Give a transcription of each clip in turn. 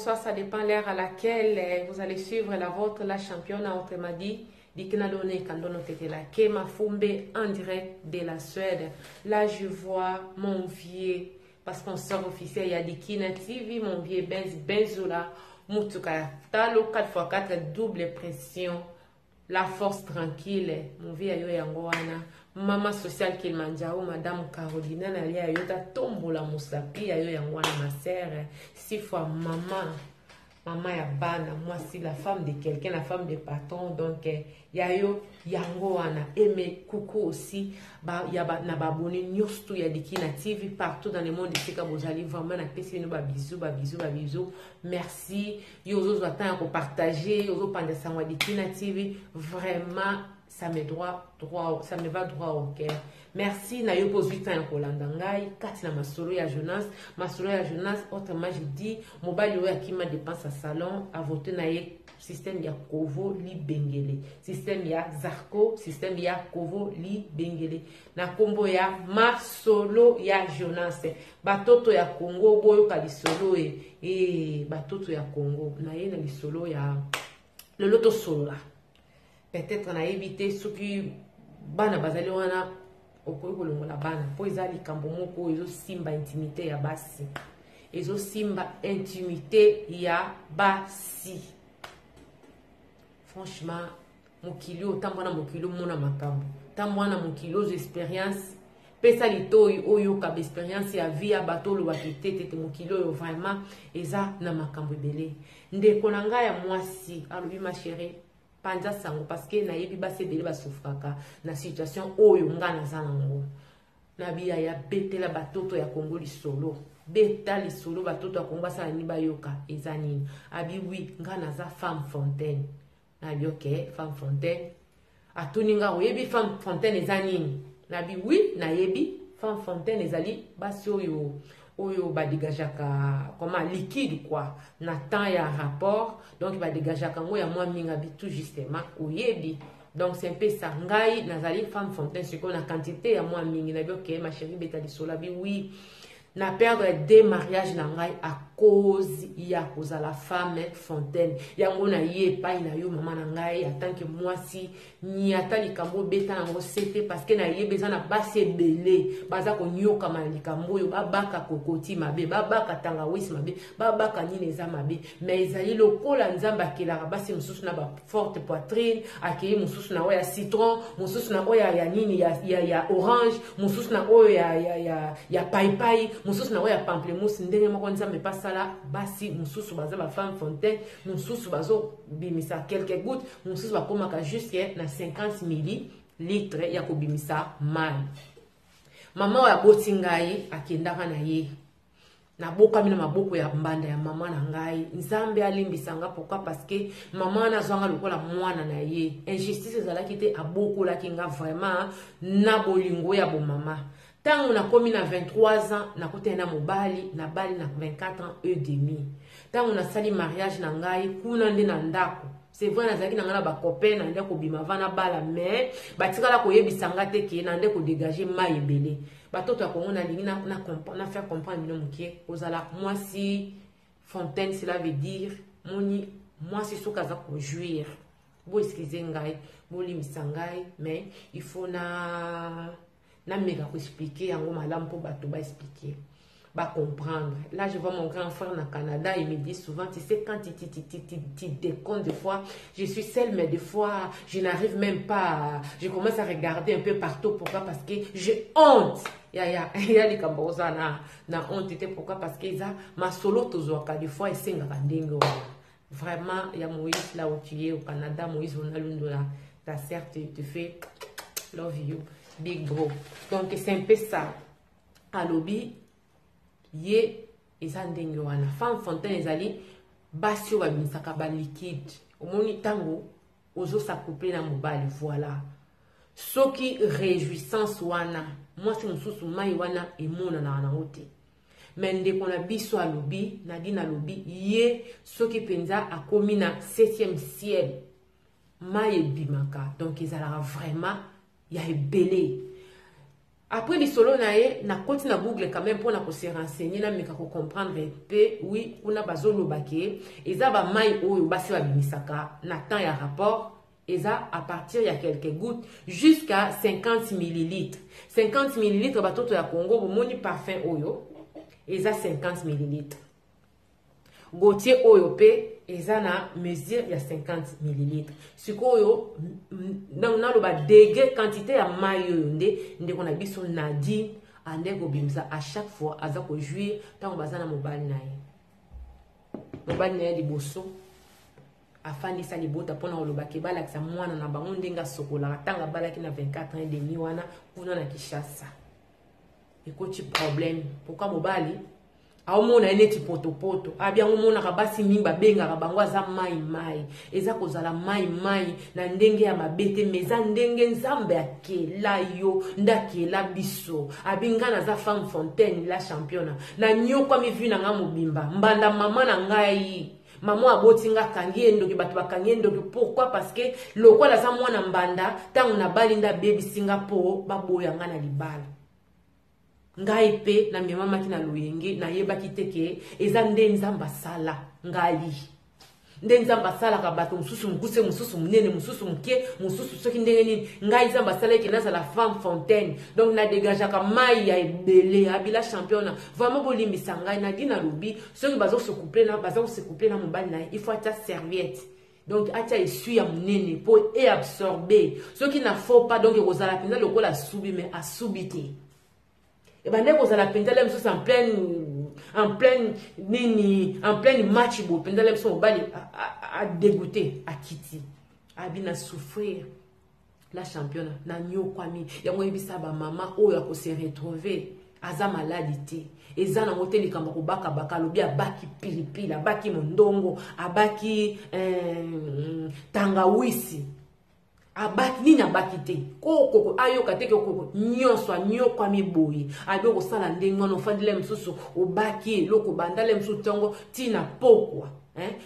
Bonsoir, ça dépend l'heure à laquelle eh, vous allez suivre la vôtre, la championne, autrement dit, Dikina Done Kandono Tetela Kema Fumbe en direct de la Suède. Là, je vois mon vieux, parce qu'on sort officiel, il y a Dikina TV, mon vieux Benz Benzola, Mutuka Talo 4x4, double pression. La force tranquille, mon vieux ayo yango wana. Mama sociale Kilimanjaro, Madame Carolina Nalia Ayota, tombola mosapi ayo yango wana ma sœur. Six fois maman, mama ya bana, mwasi la femme de quelqu'un, la femme de patron, donc eh, yayo yango wana. Et mes coucou aussi, ba, ya ba, na ba abonné nyonso tout ya Dikina TV partout dans le monde esika bozali vraiment na pesi bino ba bisous, ba bisous, ba bisous. Merci. Yo ozozwa temps ya kopartage, ozopanza sango ya Dikina TV, vraiment ça me droit droit ça me va droit au cœur. Merci na yo kozwi temps ya kolanda ngai kati na masolo ya Jonas, masolo ya Jonas autrement je dis mobali oyo akima dépense ya salon a voté na ye système ya Kovo Libengele, système ya Zarko, système ya Kovo Libengele na kombo ya masolo ya Jonas. Batoto ya Congo boyoka lisolo e eh, batoto ya Congo na ye na lisolo ya lelo tosolola. Peut-être nayebi te soki bana bazali wana okoki kolongola bana mpo eza likambo moko ezosimba intimité ya basi, ezosimba intimité ya basi. Franchement, mokili oyo, tambola na mokili omona makambo, tambola na mokili ozwa expérience, pesa litoi oyoka ba expérience ya vie ya bato olobaka te te te mokili oyo vraiment eza na makambo ebele. Ndeko na ngai ya mwasi alobi ma chérie, panza sango parce que nayebi basi ebele basufraka na situation oyo nga naza nango. Nabi ya betela batoto ya Congo lisolo, beta lisolo batoto ya Congo basala nini, bayoka eza nini. Abi oui, nga naza femme fontaine. Nabi ok, femme fontaine. Atuni nga oyebi femme fontaine eza nini? Nabi oui, nayebi femme fontaine ezali basi oyo oyo badegageaka comment liquide quoi na temps ya rapport, donc badegageaka yango ya mwa mingi. Abi tout justement oyebi, donc c'est un peu ça. Ngai nazali femme fontaine sikoyo na quantité ya mwa mingi. Nabi ok ma chérie, beta lisolo. Abi oui, na perdre deux mariages na ngai à cause ya kozala femme fontaine. Yango na ye epai na yo mama na ngai en tant que mwasi, niata likambo obeta nango sete parce que nayebi eza na basi ebele baza konyokama na likambo oyo, babaka kokoti mabe, babaka tangawisi mabe, babaka nini eza mabe. Mais ezali lokola Nzambe akelaka basi mosusu na ba forte poitrine, akei mosusu na oyo ya citron, mosusu na oyo ya nini ya orange, mosusu na oyo ya paipai, mosusu na oyo ya pamplemousse. Ndenge moko Nzambe pasala basi mosusu baza ba femme fontaine, mosusu bazobimisa quelques gouttes, mosusu bakomaka jusque na 50 millilitre ya kobimisa mai. Mama oyo aboti ngai akendaka na ye, nabokami na maboko ya mbanda ya mama na ngai. Nzambe alimbisa nga. Pourquoi? Parce que mama wana azwanga lokola mwana na ye, injustice ezalaki te, abokolaki nga vraiment na bolingo ya bomama. Ntango nakomi na 23 ans, nakutani na mobali, nabali na 24 ans et demi. Ntango nasali mariage na ngai kuna nde na ndako, c'est vrai nazalaki na ngai na bacopain na nde kobima va na bala, mais batikala koyebisa nga te ke na nde kodégage mai ebele. Batoto ya Kongo, nalingi na faire comprendre bino moke kozala mwasi fontaine, cela veut dire moni mwasi soki aza kojouir, bo excuse ngai, bolimbisa ngai, mais il faut na nameka koexpliquer yango malamu mpo bato baexpliquer, comprendre. Là, je vois mon grand frère au Canada, il me dit souvent, tu sais, quand tu déconnes des fois, je suis seule, mais des fois, je n'arrive même pas, je commence à regarder un peu partout. Pourquoi? Parce que j'ai honte. Ya, ya, ya, likambo oza na honte te. Pourquoi? Parce que eza masolo tozwaka des fois esengaka ndenge wana. Vraiment, ya Moïse, là où tu es au Canada, Moïse Onalundola, ta sœur te fait love you, big bro. Donc, c'est un peu ça. Alobi, ye eza ndenge wana. Femme fontaine ezali basi oyo babimisaka baliquide. Omoni ntango ozos'accoupler na mobali, voilà, soki réjouissance wana, mwasi mosusu mai wana emonanaka nango te. Me ndeko na biso alobi, Nadine alobi ye soki mpenza akomi na 7e ciel, mai ebimaka, donc ezalaka vraiment ya ebele. Après lisolo na ye, nakoti na Google quand même mpona kose renseigner, nameka kocomprendre mpe. Oui, kuna bazoloba ke eza bamai oyo basi babimisaka na temps ya rapport, eza à partir ya quelques gouttes jusqu'à 50 millilitres. 50 millilitres, batoto ya Congo, bomoni parfum oyo eza 50 millilitres. Gautier oyo mpe eza na mesure ya 50 millilitres. Sikoyo naloba degré, quantité ya mai oyo nde ndeko na biso Nadine ande kobimisa à chaque fois aza kojouir ntango baza na mobali na ye. Mobali na ye liboso afandisa libota mpona koloba ke balakisa mwana na bango ndenge asokolaka. Ntango abalaki na 24 ans et demi wana kuna na Kinshasa, ekoti problème. Pourquoi? Mobali aomona ye neti potopoto. Abi yango omonaka basi mingi babengaka bango aza mai mai. Eza kozala mai mai na ndenge ya mabe te, mais eza ndenge Nzambe akela yo, nde akela biso. Abi ngai naza femme fontaine, la championne. Nanyokwami vie na ngai mobimba. Mbanda mama na ngai, mama aboti nga, akangi ye ndoki, bato bakangi ye ndoki. Pourquoi? Parce que lokola aza mwana mbanda, ntango nabali nde abebisi nga mpo baboya nga na libala. Ngai mpe namemamaki na loyenge, nayebaki te ke eza nde Nzambe asala ngai, nde Nzambe asalaka bato mosusu mokuse, mosusu monene, mosusu moke, mosusu soki ndenge nini. Ngai Nzambe asalaki nazala femme fontaine, donc nadegageaka mai ya ebele. Abila championne, vraiment bolimbisa ngai. Nadi nalobi, soki bazosecouple na baza kosecouple na mobali na ye, il faut atia serviette, donc atia essuie ya monene mpo eabsorbe. Soki na faux pas, donc ekozala mpenza lokola asubi, mais asubi te. Ebandeki kozala mpenza le mosusu en pleine nini, en pleine match boye mpenza, le mosusu mobali adégoûté, akiti. Abi na souffrir, la championne, nanyokwami. Yango oyebisa bamama oyo akose retrouver aza maladi te, eza nango te likambo kobakabaka. Alobi abaki pilipili, abaki mondongo, abaki tangawisi, abaki nini, abaki te kokoko ayoka te kokoko nyonso. Anyokwami boye. Abi okosala ndenge wana, ofandela mosusu, obaki eloko, obandala mosusu ntongo ntina pokwa,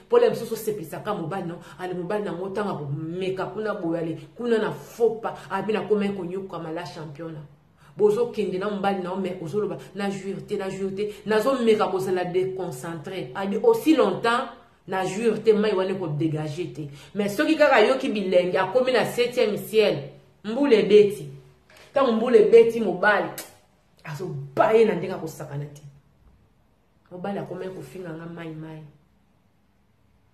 mpo le mosusu osepelisaka mobali no. Ale mobali nango ntango akomeka kuna boye, ale kuna na fopa. Abi nakomaki konyokwama, la championne. Bozokende na mobali na yo, mais ozoloba na jouir te, na jouir te, nazomeka kozala déconcentré. Abi aussi longtemps na jouir te, mai wana ekodégage te. Mais soki kaka ayoki bilenge, akomi na 7e ciel, mbula ebeti. Ntango mbula ebeti, mobali azoba ye na ndenge akosakana te. Mobali akomaki kofinga nga mai mai.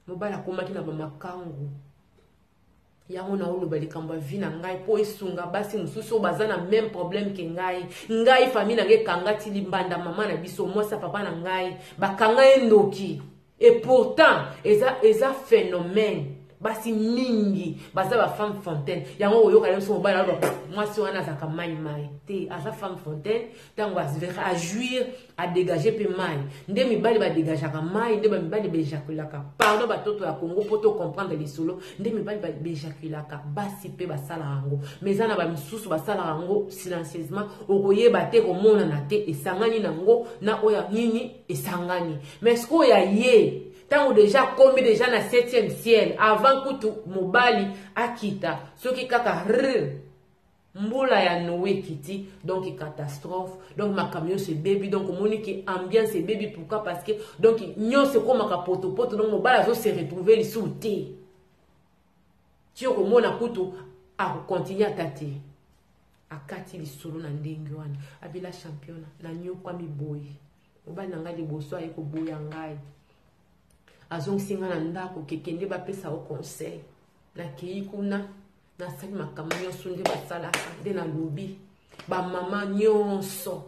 Mobali akomaki na bamakangu. Yango naoloba likambo ya vie na ngai mpo esunga basi mosusu oyo baza na même problème ke ngai. Ngai famille na ngai ekanga ti limbanda mama na biso, mwasi ya papa na ngai, bakanga ye ndoki. Et pourtant eza phénomène, basi mingi baza bafemme fontaine. Yango oyoka biso mobali aloba mwasi wana azalaka mai mai te, aza femme fontaine. Ntango ajouir, adégage mpe mai. Nde mibali badegageaka mai, nde bamibali baejaculaka. Pardon, batoto ya Congo, mpo tocomprendre lisolo, nde mibali baejaculaka, basi mpe basalaka yango. Mais eza na bamisusu basalaka yango silencieusement, okoyeba te, komonana te, esangani nango na oyo nini esangani. Mais sikoyo ya ye, ntango déjà akomi déjà na 7e ciel, avant kutu mobali akita, soki kaka r mbula ya Noe ekiti, donc catastrophe, donc makambo nyonso ebebi. Donc omoni ke ambiance ebebi. Pourquoi? Parce que donc nyonso ekomaka potopoto. Donc mobali azose retrouve lisusu te. Ti okomona kutu akokontinue ata te, akati lisolo na ndenge wana. Abila championa, nanyokwami boye. Mobali na ngai liboso aye koboya ngai, azongisi ngai na ndako, kekende bapesa yo conseil. Nakei kuna, nasali makambo nyonso nde basalaka. Nde nalobi, bamama nyonso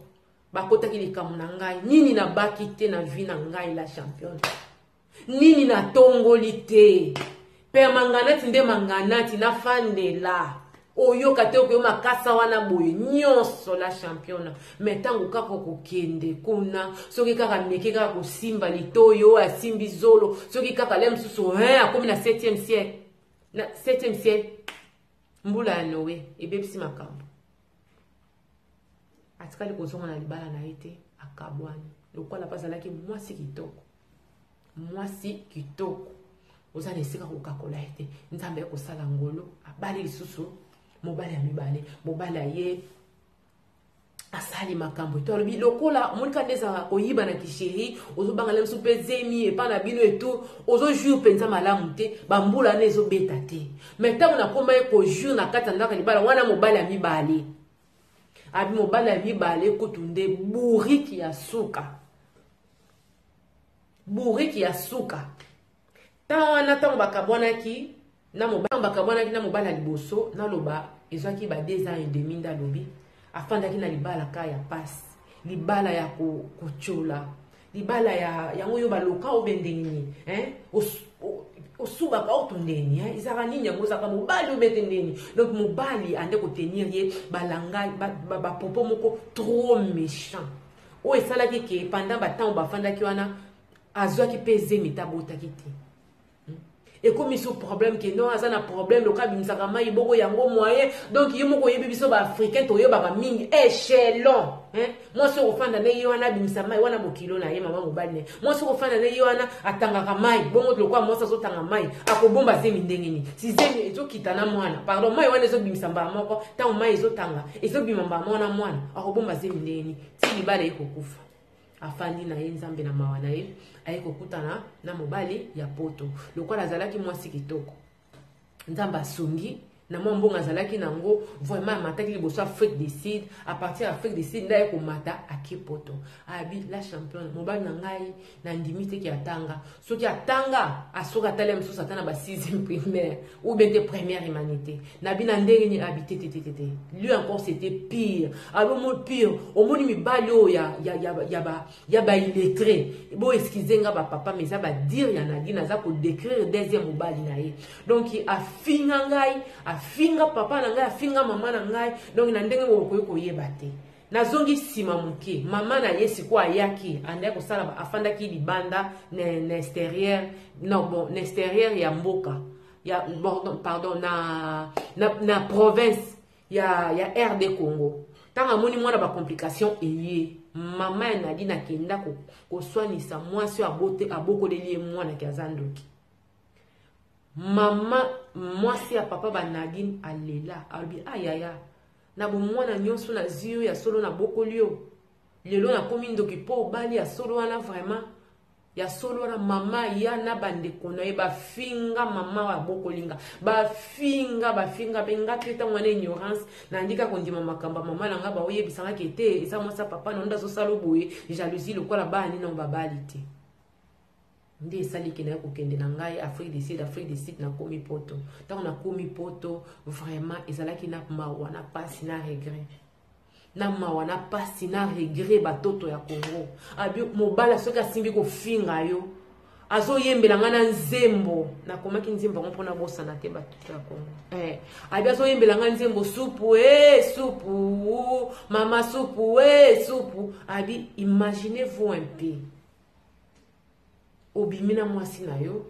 bakotaki likambo na ngai. Nini nabaki te na vie na ngai, la championne? Nini natongoli te? Permanganate nde manganati nafandela, oyoka te, okoyo makasa wana boye nyonso, la championne. Mais ntango kaka okokende kuna, soki kaka meke kaka kosimba litoyi oyo, asimbi zolo, soki kaka le mosusu, akomi na 7e ciel, na 7e ciel, mbula ya Noe ebebisi makambo. Atikali kozonga na libala na ye te, akabwani. Lokola mpe azalaki mwasi kitoko, mwasi kitoko, oza na esika kokakola ye te. Nzambe akosala ngolo, abali lisusu mobali ya mibale. Mobali aye. Asali makambo eto, alobi lokola omoni kaka nde ezalaka koyiba na kisheri, ozobanga na biso mpe zemi epai na bino eto, ozojouir mpenza malamu te, bambula wana ezobeta te. Mais ntango nakoma ye kojouir na kati ya ndako ya libala wana, mobali ya mibale abi, mobali ya mibale kutu nde bourrique ya suka, bourrique ya suka. Ntango wana, ntango bakabwanaki na mobali, bakabwanaki na mobali ya liboso, naloba ezwaki ba 2 ans et demi. Nde alobi afandaki na libala ka ya pasi, libala ya kotiola, libala ya yango oyo baloka obe ndenge nini, osubaka oto ndeni, ezalaka nini yango, ozalaka mobali obete ndeni. Donc mobali ande kotenir ye balanga bapropos moko trop méchant, oyo esalaki ke pendant batango bafandaki wana, azwaki mpe zemi te, abotaki te. Ekomi so problème ke non, aza na problème loka abimisaka mai bongo yango moyen. Donc ye moko oyebi, biso baafricain toyebaka mingi échelon. Mwasi okofanda nde ye wana abimisa mai wana, bokilo na ye mama mobali ne, mwasi okofanda nde ye wana atangaka mai bongo. Lokola mwasi azotanga mai, akobomba zemi ndenge nini? Si zemi ezokita na mwana, pardon, mai wana ezobimisa mbala moko, ntango mai ezotanga ezobima mbala moko na mwana, akobomba zemi ndenge nini? Ti libala ekokufa. Afandi na ye, Nzambe na mawa na ye aye kokutana na mobali ya Poto. Lokola azalaki mwasi kitoko, Nzambe asungi na mwa mbongo azalaki nango, vraiment amataki liboso Afrique du Sud. À partir ya Afrique du Sud nde aye komata, ake Poto. Abi la championne, mobali na ngai nandimi teke atanga, soki atanga, asoki atali ya mosusu ata na ba 6e primaire ou bien te première humanité. Nabi na ndenge nini? Abi te te te te te, lui encore c'était pire. Abi omo pire, omoni mibali oyo ya baillettré, bo excuse nga bapapa, mais eza badire ya Nadine, aza kodécrire deuxième mobali na ye. Donc afinga ngai, afinga papa na ngai, afinga mama na ngai, donc na ndenge bokoki koyeba te. Nazongi nsima moke, mama na ye sikoyo ayaki, andaki kosala, afandaki libanda na extérieur, non, bon, na extérieur ya mboka ya, pardon, pardon, na province ya RD Congo. Ntango amoni mwana bacomplication eye, mama ya Nadine akenda koswanisa mwasi oyo abokoleli ye mwana ki aza ndoki. Mama mwasi ya papa banadine alela, alobi: "Ayaya, na bomwana nyonso nazwi yo ya solo, nabokoli yo, lelo nakomi ndoki mpo obali ya solo wana?" Vraiment ya solo wana, mama ya na bandeko na ye bafinga mama oyo abokolinga, bafinga, bafinga mpe nga mpe. Ntango wana ignorance, nandika kondima makambo ya mama na nga, baoyebisangaki ete eza mwasi ya papa na nde azosala boye, jalousie, lokola bana nini babali te. Nde esaliki na ye kokende na ngai Afrique du Sud. Afrique du Sud, nakomi Poto. Ntango nakomi Poto, vraiment ezalaki na mawa, na pasi, na regret, na mawa, na pasi, na regret. Batoto ya Congo, abi mobala soki asimbi kofinga yo, azoyembela ngai na nzembo, nakomaki nzembo yango mpona bosana te. Batoto ya Congo, abi azoyembela ngai nzembo: "Supu e supu, mama supu e supu." Abi imaginez vous un peu, obimi na mwasi na yo,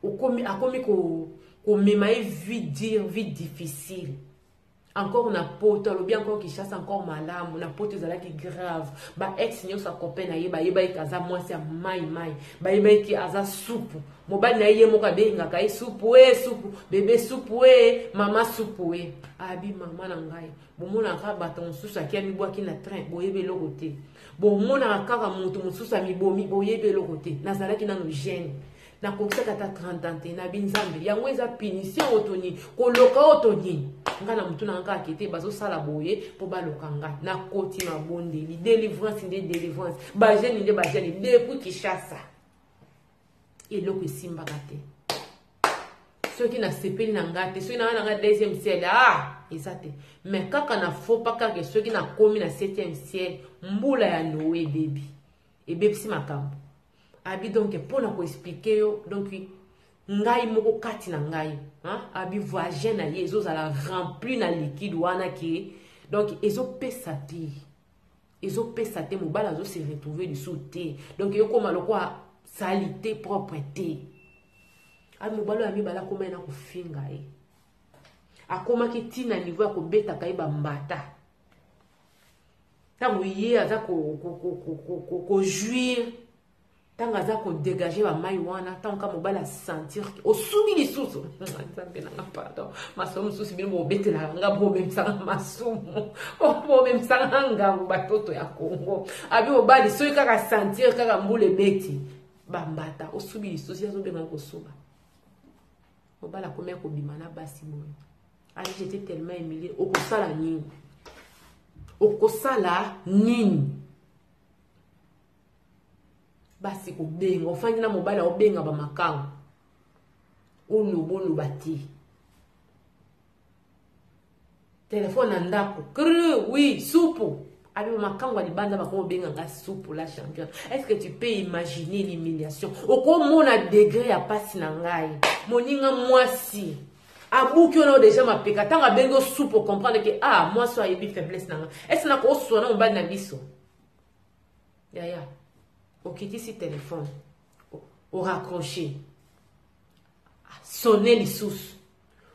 okomi, akomi komema ye vie dure, vie difficile encore na Poto. Alobi encore Kinshasa encore malamu, na Poto ezalaki grave. Baex nyonso ya copain na ye bayeba ete aza mwasi ya mai mai, bayeba ete aza supu. Mobali na ye, ye moko abengaka ye supu e supu, bebe supu e mama supu e. Abi mama na ngai, bomonaka bato mosusu aki amibwaki na train, boyebi eloko te. Bomonaka kaka moto mosusu amibomi, boyebi eloko te. Nazalaki nano jeune, nakokisaka ata 30 ans te. Nabi Nzambe, yango eza punition oyo to nini, koloka oyo to nini? Ngai na motu na nga kaka kete bazosala boye mpo baloka ngai. Nakoti mabondeli, délivrance nde délivrance, bajeûne nde bajeûne. Depuis Kinshasa eloko esimbaka te. Soki nasepeli na ngai te, soki nanga na ngai deuxième ciel, ah, eza te. Mais kaka na faux pas kaka, soki nakomi na septième ciel, mbula ya Noe ebebi, ebebisi makambo. Abi donc mpona koexpliquer yo, donc ngai moko kati na ngai, abi vagin na ye ezozala rempli na liquide wana ke donc ezopesa te, ezopesa te. Mobali azose retrouver lisusu te, donc ekóma lokola saleté propre te. Abi mobali oyo ya mibale akóma ye na kofinga ye, akomaki ntina niveau ya kobetaka ye bambata ntango ye aza kojouir. Ntango aza kodégage bamai wana, ntango ka mobali asentir osubi lisusu. Nzambe nanga, pardon, masumu mosusu bino bobetelaka nga, bomemisaka masumu, bomemisaka ngambo. Batoto ya Kongo abi mobali soki kaka sentir kaka mbula ebeti bambata, osubi lisusu, ye azobenga kosuba. Mobali akomi akobima na basi boye. Ali, j'étais tellement humilié. Okosala nini? Okosala nini? Basi kobenga, ofandi na mobali, aobenga bamakango, oloba oloba te. Telefone na ndako, kr oui, supu abi makango ya libanda bakomi obenga nga supu la championne. Est ce que tu peux imaginer l'humiliation? Okomona degré ya pasi na ngai. Moninga mwasi abuki oyo deja mapeka, ntango abengi osupu, ocomprendre ke ah, mwasi oyo ayebi faiblesse na ngai. Est ce nakoswana mobali na biso? Yaya, okitisi telefone, oraccroche, sonne lisusu.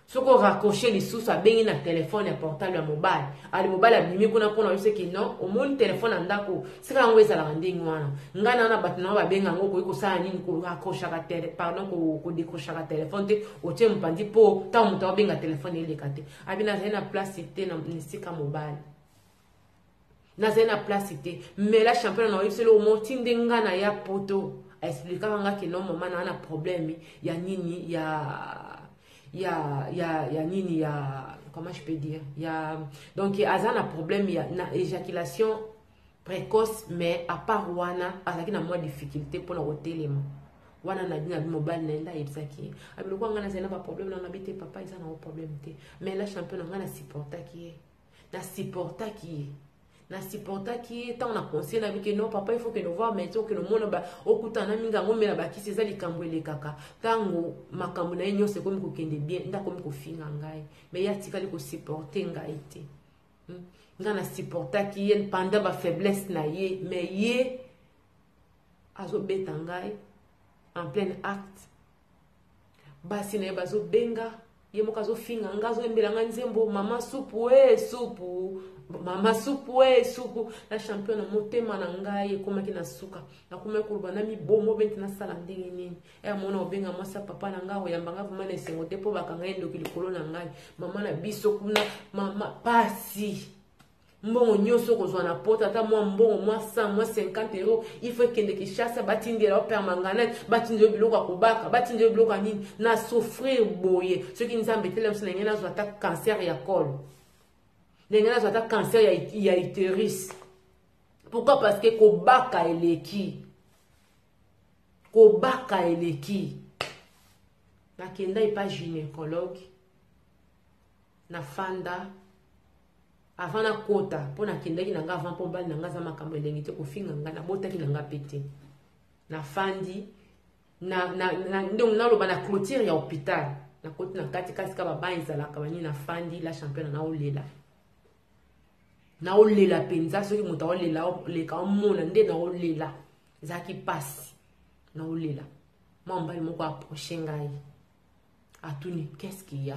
Soki oraccroche lisusu, abengi na telefone ya portable ya mobali. Ali mobali abimi kuna mpona oyebisaki non, omoni telefone ya ndako sika yango ezalaka ndenge wana. Ngai na wana bato nango babenga yango, okoki kosala nini? Koraccrochaka, pardon, kodécrochaka telefone te, otie mopanzi mpo ntango moto aobenga telefone eleka te. Abi nazali na place te na esika mobali, nazali na place te. Mais la championne na oyebiseli omoti nde nga na ya poto, aexplikaka nga ke non, mama naa na problème ya nini, ya nini, ya comment je peux dire, ya donc aza na problème ya na éjaculation précoce. Mais à part wana, azalaki na mwa difficulté mpona kotelema wana. Na bino abi mobali na ye nde ayebisaki ye, abiloko nga nazali na baproblème na nabi te. Papa eza nango problème te. Mais la championne, nga na supportaki ye, nasupportaki ye, nasupportaki ye. Ntango na conseil na bike non, papa, il faut kende voir médecin, okende omona, okutana na mingi yango, omela bakisi, eza likambo elekaka. Ntango makambo na ye nyonso ekomi kokende bien, nde akomi kofinga ngai. Mais ye atikali kosupporte ngai te. Ngai nasupportaki ye pendant bafaiblesse na ye, mais ye azobeta ngai en plein acte. Basi na ye bazobenga, ye moko azofinga nga, azoyembela nga nzembo mama supu e supu, mama supu e supu. Na champion na motema na ngai ekomaki na suka. Nakomaki koloba na mibomo benti, nasala ndenge nini? E amona obenga mwasi ya papa na ngai, oyamba ngai vraimen na esengo te, mpo bakanga ye ndoki likolo na ngai. Mama na biso kuna, mama pasi, mbongo nyonso okozwa na poto, ata mwa mbongo mwa 100, mwa 50 euro, il faut ekende Kinshasa, batindela yo permanganate, batindela yo biloko ya kobaka, batindela yo biloko ya nini. Na souffrir boye, soki Nzambe etelema biso, ndenge nazwa ata cancer ya col, ndenge nazwa ata cancer ya utérus. Pourquoi? Parce que kobaka eleki, kobaka eleki. Nakenda epa gynécologue, nafanda avant nakota, mpo nakendaki na nga avant, mpo mobali na nga aza makambo elengi te, kofinga nga, nabotaki na nga mpe te. Nafandi na, donc naloba na clôture ya hôpital, nakoti na kati kasi ka baban ezalaka bani. Nafandi, la championne, naolela, naolela mpenza. Soki moto aolela leka omona nde naolela, ezalaki mpasi, naolela. Mwa mobali moko approche ngai, atuni: "Qu'est-ce qu'il y a?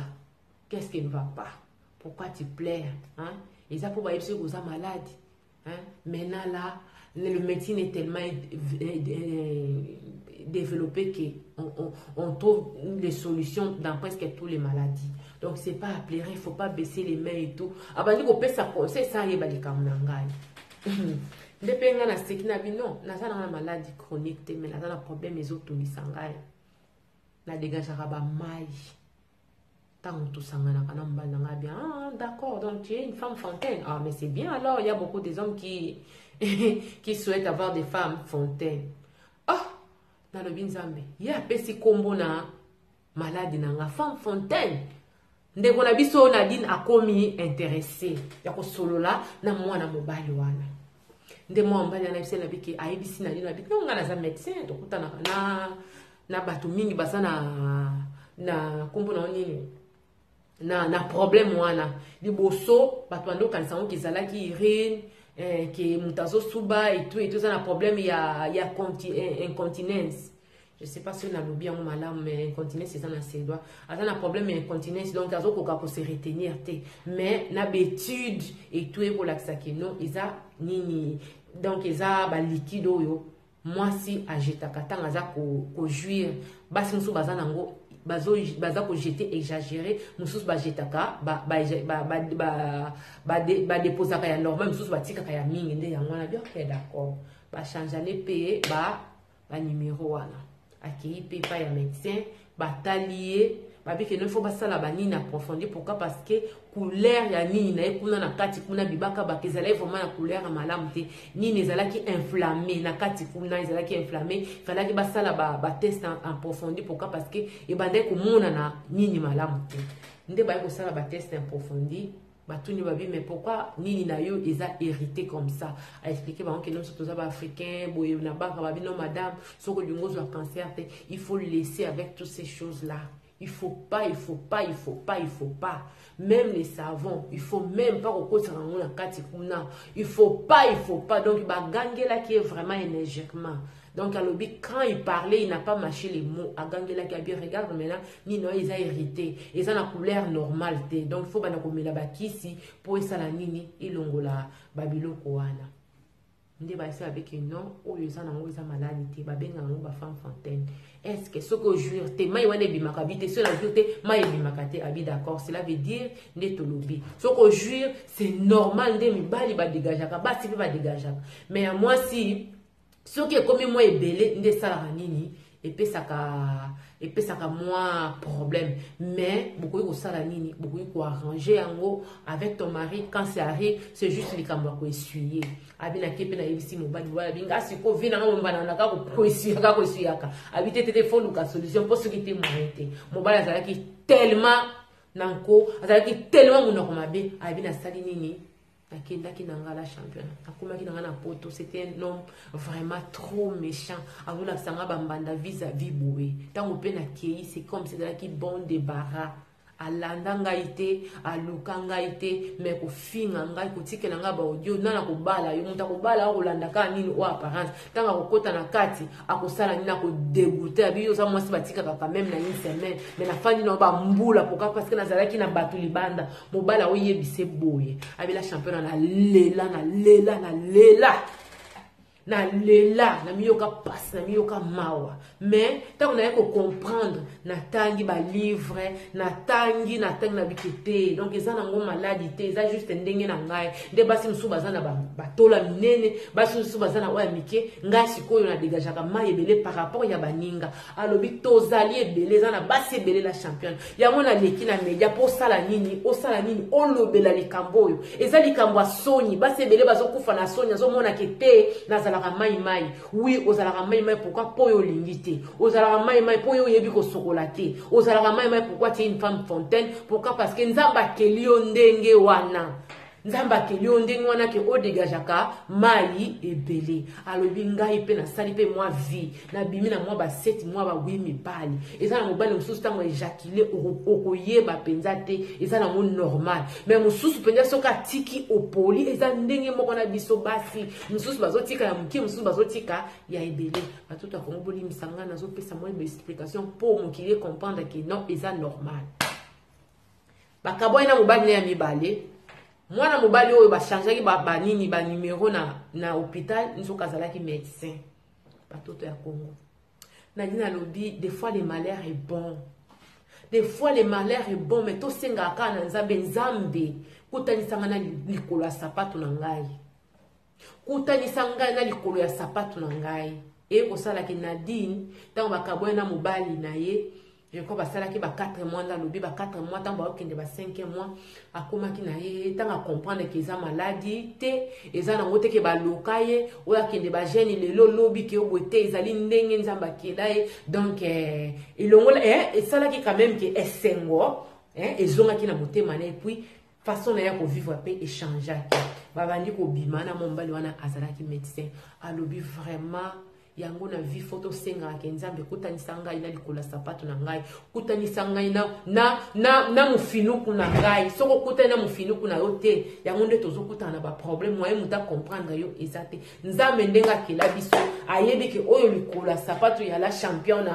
Qu'est-ce qui ne va pas? Pourquoi tu pleures, hein?" Eza mpo bayebi soki oza malade, hein? Maintenant là, le médecine est tellement développé que on trouve les solutions dans presque toutes les maladies. Donc c'est pas à pleurer, il faut pas baisser les mains et tout. Abandi kopesa conseil sans yeba likambo na ngai. Nde mpe ngai naseki na bino, naza nanga na maladie chronique te, mais naza na problème ezotungisa ngai, nadégageaka bamai ntango tosanganaka na mobali na ngai. Bien, ah, d'accord, donc tu es une femme fontaine. Ah, mais c'est bien alors, il y a beaucoup des hommes qui souhaitent avoir des femmes fontaines. Ah, nalobi Nzambe, ye apesi nkombo na maladie na nga femme fontaine. Ndeko na biso Nadine akomi intéressé ya kosolola na mwana mobali wana. Nde mwana mobali wana ayebisi na bike, ayebisi Nadine abiki no, nga naza médecin, tokutanaka na bato mingi baza na nkombo na nini, na problème wana. Liboso bato bandi okanisa ngo ezalaki urine, ke moto azosuba etu etu, eza na problème ya incontinence. Je sais pas soki nalobi yango malamu, mais incontinence eza na suédois. Aza na problème ya incontinence, donc azokoka kose retenir te. Mais na baétude etu ekolakisa ke non, eza nini, donc eza baliquide oyo. Mwasi ajetaka ntango aza kojouir, ko basi mosusu baza nango baza kojete exagéré, mosusu bajetaka, badeposaka ya normal, mosusu batikaka ya mingi. Nde yango wana bi ok, d'accord, bachangeane mpe banumero wana. Akei mpe epai ya médecin, batali ye, babike no, ifo basala banini approfondi. Pourquoi? Parce que couleur ya nini na ye kuna na kati kuna, bibaka baka ezalaki vraiment na couleur ya malamu te. Nini ezalaki inflammé na kati kuna, ezalaki inflammé, falaki basala batest ba approfondi. Pourquoi? Parce que ebandaki komonana nini malamu te. Nde baye kosala batest approfondi, batuni babi: "Mais pourquoi nini na yo eza hérité comme ça?" Aexpliquer bango ke nyonso toza baafricain boye na baka. Babi: "Non madame, soki olingi ozwa cancer te, il faut laisser avec toutes ces choses là. Il faut pas, il faut pas, il faut pas, il faut pas même les savons, il faut même pas kokotaka yango na kati kuna, il faut pas, il faut pas." Donc bagangelaki ye vraiment énergiquement. Donc alobi, quand il parlait, il n'a pas mâché les mots. Agangelaki, abi: "Regarde maintenant, nini oyo eza hérité, eza na couleur normale te. Donc il faut banda komela bakisi mpo esala nini, elongola babiloko wana." Nde bayesi babeki non, oyo eza nango eza maladi te, babengaka yango bafemme fontaine. Est ce que soki ojouir te, mai wana ebimaka? Bi te, soki najouir te, mai ebimaka te. Abi: "D'accord, cela veut dire nde tolobi soki ojouir, c'est normal." Nde mibali badegageaka, basi mpe badegageaka, mais ya mwasi soki ekomi mwa ebele, nde esalaka nini, epesaka mwa problème. Mais bokoki kosala nini? Bokoki koarranger yango avec ton mari. Quand ça arrive, c'est juste likambo ya koessuyer. Abi nake mpe nayebisi mobali wana, abi nga sikoyo vie nanga mombana naka koessuyaka, koessuyaka. Abi te tete, faut luka solution, mpo soki te, moyen te. Mobali azalaki tellement na nko, azalaki tellement monoko mabe. Abi nasali nini? Nakendaki na nga la championne, nakomaki na nga na Poto. C'était un homme vraiment trop méchant, azolakisa nga bambanda vis-à-vis boye. Ntango mpe nakei, c'est comme si ezalaki bon débarras. Alanda ngai te, aluka ngai te, mais kofinga ngai, kotikela ngai baaudio nana kobala yo. Moto akobala akolanda kaka nini? Oyo apparence. Ntango akokɔta na kati, akosala nini? Akodégoûter. Abi yo oza mwasi batikaka quand même na une semaine, mais nafandi na bambula. Pourquoi? Parce que nazalaki na bato libanda. Mobali aoyebise boye. Abela champion, nalela, nalela, nalela, nalela, namiyoka pasi, namiyoka mawa. Mais ntango naye kocomprendre, natangi balivre, natangi, natangi, nabiki te. Donc eza nango maladi te, eza juste ndenge na ngai. Nde basi mosusu baza na batola minene, basi mosusu baza na oyo ya mike. Ngai sikoyo nadegageaka mai ebele par rapport ya baninga. Alobi tozali ebele, eza na basi ebele. La championne, yango naleki na media mpo osala nini? Osala nini? Olobela likambo oyo eza likambo ya soni. Basi ebele bazokufa na soni, azomonake te nazalaka mai mai. Oui, ozalaka mai mai. Pourquoi? Mpo oyo olingi te. Ozalaka mai mai mpo oyo oyebi kosokola te. Ozalaka mai mai. Pourquoi tu es une femme fontaine? Pourquoi? Parce que Nzambe akeli yo ndenge wana. Nzambe akeli yo ndenge wana ke odegageaka mai ebele. Alobi ngai mpe nasali mpe mwa vie, nabimi na mwa ba7, mwa ba8 mibali. Eza na mobali mosusu, ntango éjaculer, okoyeba mpenza te, eza nango normal. Mais mosusu mpenza, soki atiki opoli, eza ndenge moko na biso basi. Mosusu bazotika ya moke, mosusu bazotika ya ebele. Batoto ya Kongo, bolimisa ngai, nazopesa mwa baexplication mpo mokili comprendre ke non, eza normal. Bakabwani na mobali na ya mibale. Mwana mobali oyo bachangeaki banini, banumero na hôpital, nzoka azalaki médecin. Batoto ya Congo, nali nalobi, des fois le malheur est bon, des fois le malheur est bon. Mais tosengaka kaka na Nzambe: Nzambe, kutanisanga na likolo ya sapato na ngai, kutanisa ngai na likolo ya sapato na ngai. Eye kosalaki Nadine, ntango bakabwani na mobali na ye, je crois basalaki ba 4 mois, nde alobi ba 4 mois, ntango baokende ba 5 mois, akomaki na ye. Ntango acomprendre ke eza maladi te, eza nango te ke baloka ye, oyo akende bagene lelo lobi ke oboye te, ezali ndenge Nzambe akela ye. Donc elongola esalaki quand même ke esengo ezongaki na motema na ye. Puis façon na ye kovivre mpe echangeaki. Babandi kobima na mobali wana azalaki médecin. Alobi vraiment yango na vie, faut tosengaka ke Nzambe kutanisa ngai na likolo ya sapato na ngai, kutanisa ngai na mofinuku na ngai. Soki okutani na mofinuku na yo te, yango nde tozokutana na baproblème. Moye moto acomprendre yo eza te. Nzambe ndenge akela biso, ayebi ke oyo likolo ya sapato ya la championne,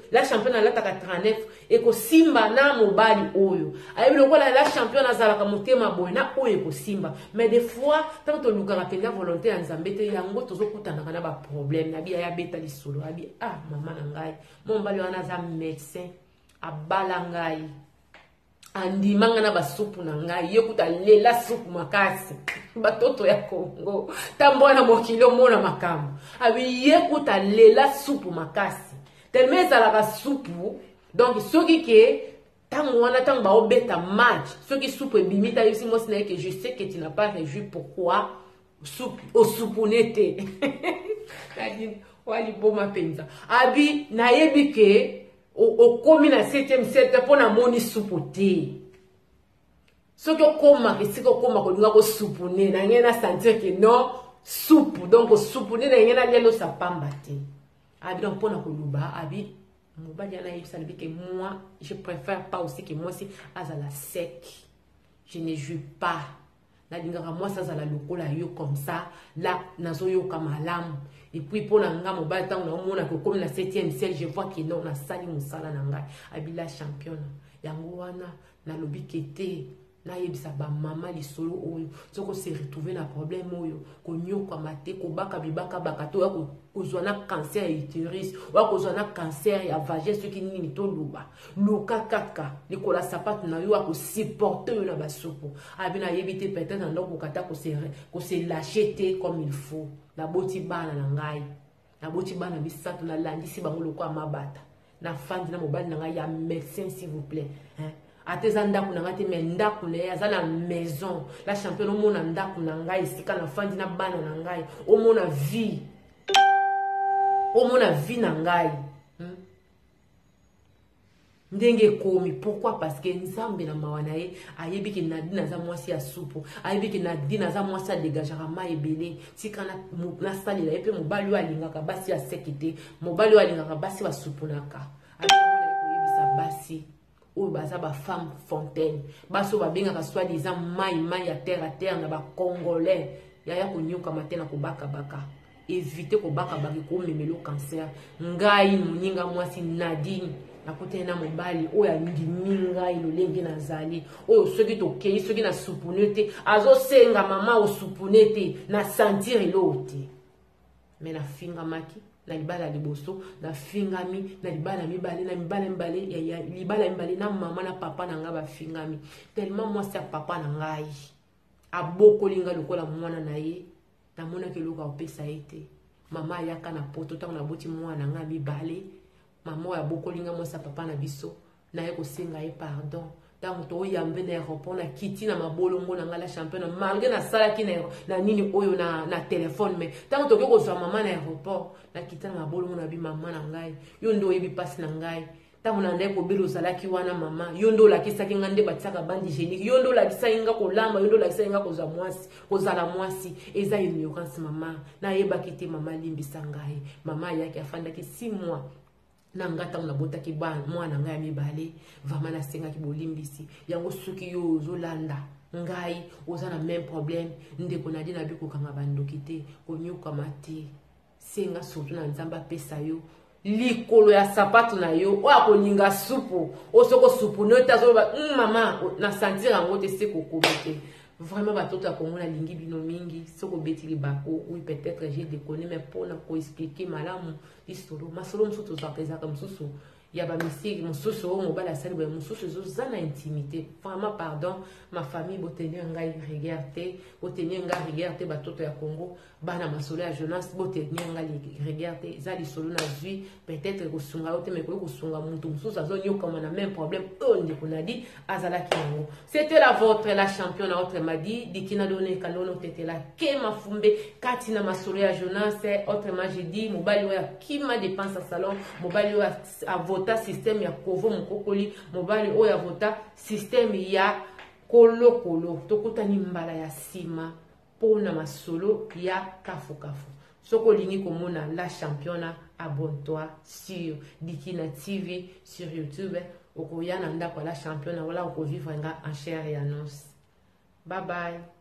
la championne alataka 39, ekosimba na mobali oyo. Ayebi lokola la championne azalaka motema boye, na oyo ekosimba. Mais des fois, ntango tolukaka mpenza volonté ya Nzambe te, yango tozokutanaka na baproblème. Na biya abeta lisolo, abi ah mama na ngai, mobali wana aza médecin, abala ngai, andima ngai na basupu na ngai, ye kuta alela supu makasi. Batoto ya Kongo, tambola na mokili omona makambo. Abi ye kuta alela supu makasi, tellement ezalaka supu. Donc soki ke ntango wana, ntango baobeta match, soki supu ebimi te, ayebisi mwasi na ye ke je sais que tu n'as pas réjoui, pourquoi supu osupune te? Wa liboma mpenza. Abi nayebi ke okomi na 7e ciel te mpo namoni supu te. Soki okomaka esika okoma kolinga kosupune na ngai, na sentir ke non, supu, donc osupune na ngai, nalia losa pamba te. Abi donc mpona koloba, abi mobali wana ayebisa, alobi ke moi je préfère pas aussi ke mwasi azala sec, je ne jouis pas, nalingaka mwasi azala lokola yo, comme ça là nazoyoka malamu. Et puis mpo na nga mobali, ntango naomonaka okomi na 7e ciel, je vois ke non, nasali mosala na ngai. Abila championne yango wana, nalobi ke te, nayebisa bamama lisolo oyo. Soki ose retrouve na problème oyo, konyokwama te, kobaka bibakabaka te, oya kozwa na cancer ya utérus, oya kozwa na cancer ya vagin, soki nini toloba, luka kaka likolo ya sapatu na yo akosupporte yo na basupu. Abi nayebi te, peut-être na ndako kata kose lâcher te comme il faut. Naboti bana na ngai, naboti bana misato, nalandisi bango lokola mabata, nafandi na mobali na ngai ya médecin, s'il vous plaît, hein? Ata eza ndako na ngai te, mais ndako na ye aza na maison. La championne, omona ndako na ngai, esika nafandi na bana na ngai, omona vie, omona vie na ngai, Ndenge ekomi. Pourquoi? Parce que Nzambe na mawa na ye ayebi ke Nadine aza mwasi ya supu, ayebi ke Nadine aza mwasi adegageaka mai ebele. Tika nasalela ye mpe mobali oyo alingaka basi ya seki te, mobali oyo alingaka basi basupunaka. Koyebisa basi oyo baza bafemme fontaine, basi oyo babengaka soi-disant mai mai ya terre à terre na bacongolais, yaya, konyokama te na kobakabaka. Évite kobakabaka, ekomemela cancer. Ngai moninga mwasi Nadine, nakutani na mobali oyo andimi ngai lolenge nazali oyo. Soki tokei, soki nasupune te, azosenga mama osupune te, na sentir eloo te. Me nafingamaki na libala ya liboso, nafingami na libala ya mibale, na mibala mibale ya libala ya mibale, na mama na papa na ngai bafingami tellement. Mwasi ya papa na ngai abokoli ngai lokola mwana na ye, namonaki eloko akopesa ye te. Mama ayaka na Poto ntango naboti mwana na ngai mibale. Mama oyo abokoli ngai, mwasi ya papa na biso, naye kosenga ye pardon. Ntango toyambe na aéroport, nakiti na mabolongo na ngai, la championne, malgré nasalaki na nini oyo na telefone, mais ntango tokoki kozwa mama na aéroport, nakita na mabolongo na bi: mama na ngai, yo nde oyebi mpasi na ngai. Ntango na ndai kobela, ozalaki wana. Mama, yo nde olakisaki nga nde batiaka bande hygiénique, yo nde olakisaki nga kolamba, yo nde olakisaki nga kozwa mwasi, kozala mwasi. Eza ignorance, mama, nayebaki te. Mama, limbisa ngai. Mama ayaki, afandaki 6 mois na nga. Ntango nabotaki mwana ngai ya mibale, vraiment nasengaki bolimbisi. Yango soki yo ozolanda ngai, oza na même problème, ndeko Nadi, nabi kokanga bandoki te, konyokama te. Senga surtout na Nzambe apesa yo likolo ya sapato na yo oyo akolinga supu oyo. Soki osupuni oyo te, azoloba mama, na sentir yango te, se kokomi te. Vraiment, batoto ya Kongo, nalingi bino mingi. Soki obeti libako, oui, peut-être j'ai déconné, mais mpona koexpliquer malamu lisolo, masolo mosusu tozwaka ezalaka mosusu ya bamisiki, mosusu oyo mobali asali boye, mosusu ezoza na intimité. Vraiment pardon, ma famille, botenir ngai rigueur te, botenir ngai rigueur te. Batoto ya Congo, bana masolo ya Jonas, botenir ngai rigueur te. Eza lisolo nazwi, peut-être kosunga yo te, mais koki kosunga moto mosusu azonyokama na même problème oyo ndeko Nadi azalaki yango. C'était la vôtre, la championne, autrement dit Dikina Done Kalono Tetela Kema Fumbe, kati na masolo ya Jonas. Autrement j'ai dit mobali oyo akima dépense ya salon, mobali oyo avota système ya kovo mokokoli, mobali oyo avota système ya kolokolo. Tokutani mbala ya nsima mpona masolo ya kafukafu. Soki olingi komona la championa, abonne-toi sur Dikina TV sur YouTube. Okoya na ndako ya la championa, wala okovivre nga en chair et en os. Bye bye.